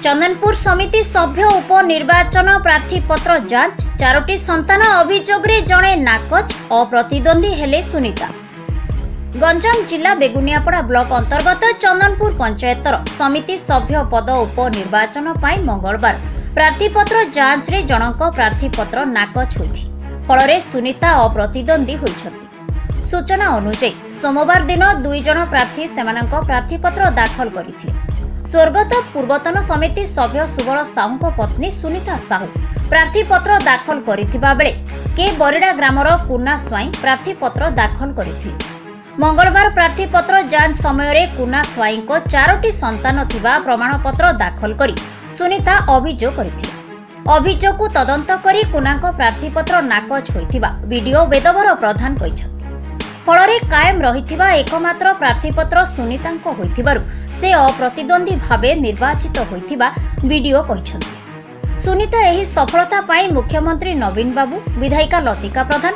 ଚନ୍ଦନପୁର ସମିତି ସଭ୍ୟ ଉପନିର୍ବାଚନ ପ୍ରାର୍ଥୀପତ୍ର ଯାଞ୍ଚ, ଚାରୋଟି ସନ୍ତାନ ଅଭିଯୋଗରେ ଜଣେ ନାକଚ, ଅପ୍ରତିଦ୍ୱନ୍ଦ୍ୱୀ ହେଲେ ସୁନିତା। ଗଞ୍ଜାମ ଜିଲ୍ଲା ବେଗୁନିଆପଡ଼ା ବ୍ଲକ ଅନ୍ତର୍ଗତ ଚନ୍ଦନପୁର ପଞ୍ଚାୟତର ସମିତି ସଭ୍ୟ ପଦ ଉପନିର୍ବାଚନ ପାଇଁ ମଙ୍ଗଳବାର ପ୍ରାର୍ଥୀପତ୍ର ଯାଞ୍ଚରେ ଜଣଙ୍କ ପ୍ରାର୍ଥୀପତ୍ର ନାକଚ ହୋଇଛି। ଫଳରେ ସୁନିତା ଅପ୍ରତିଦ୍ୱନ୍ଦ୍ୱୀ ହୋଇଛନ୍ତି। ସୂଚନା ଅନୁଯାୟୀ, ସୋମବାର ଦିନ ଦୁଇ ଜଣ ପ୍ରାର୍ଥୀ ସେମାନଙ୍କ ପ୍ରାର୍ଥୀପତ୍ର ଦାଖଲ କରିଥିଲେ। ସ୍ୱର୍ଗତ ପୂର୍ବତନ ସମିତି ସଭ୍ୟ ସୁବଳ ସାହୁଙ୍କ ପତ୍ନୀ ସୁନିତା ସାହୁ ପ୍ରାର୍ଥୀପତ୍ର ଦାଖଲ କରିଥିବା ବେଳେ କେ ବରିଡ଼ା ଗ୍ରାମର କୁନା ସ୍ୱାଇଁ ପ୍ରାର୍ଥୀପତ୍ର ଦାଖଲ କରିଥିଲେ। ମଙ୍ଗଳବାର ପ୍ରାର୍ଥୀପତ୍ର ଯାଞ୍ଚ ସମୟରେ କୁନା ସ୍ୱାଇଁଙ୍କ ଚାରୋଟି ସନ୍ତାନ ଥିବା ପ୍ରମାଣପତ୍ର ଦାଖଲ କରି ସୁନିତା ଅଭିଯୋଗ କରିଥିଲେ। ଅଭିଯୋଗକୁ ତଦନ୍ତ କରି କୁନାଙ୍କ ପ୍ରାର୍ଥୀପତ୍ର ନାକଚ ହୋଇଥିବା ବିଡିଓ ବେଦବର ପ୍ରଧାନ କହିଛନ୍ତି। ଫଳରେ କାଏମ ରହିଥିବା ଏକମାତ୍ର ପ୍ରାର୍ଥୀପତ୍ର ସୁନିତାଙ୍କ ହୋଇଥିବାରୁ ସେ ଅପ୍ରତିଦ୍ୱନ୍ଦ୍ୱୀ ଭାବେ ନିର୍ବାଚିତ ହୋଇଥିବା ବିଡିଓ କହିଛନ୍ତି। ସୁନିତା ଏହି ସଫଳତା ପାଇଁ ମୁଖ୍ୟମନ୍ତ୍ରୀ ନବୀନ ବାବୁ, ବିଧାୟିକା ଲତିକା ପ୍ରଧାନ,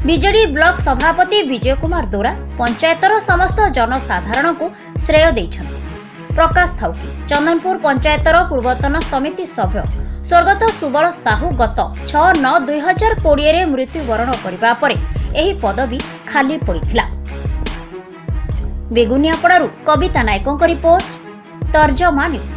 ବିଜେଡି ବ୍ଲକ ସଭାପତି ବିଜୟ କୁମାର ଦୋରା, ପଞ୍ଚାୟତର ସମସ୍ତ ଜନସାଧାରଣଙ୍କୁ ଶ୍ରେୟ ଦେଇଛନ୍ତି। ପ୍ରକାଶ ଥାଉକି, ଚନ୍ଦନପୁର ପଞ୍ଚାୟତର ପୂର୍ବତନ ସମିତି ସଭ୍ୟ ସ୍ୱର୍ଗତ ସୁବଳ ସାହୁ ଗତ 6/9/2020ରେ ମୃତ୍ୟୁବରଣ କରିବା ପରେ ଏହି ପଦବୀ ଖାଲି ପଡ଼ିଥିଲା। ବେଗୁନିଆପଡ଼ାରୁ କବିତା ନାୟକଙ୍କ ରିପୋର୍ଟ, ତର୍ଜମା ନ୍ୟୁଜ୍।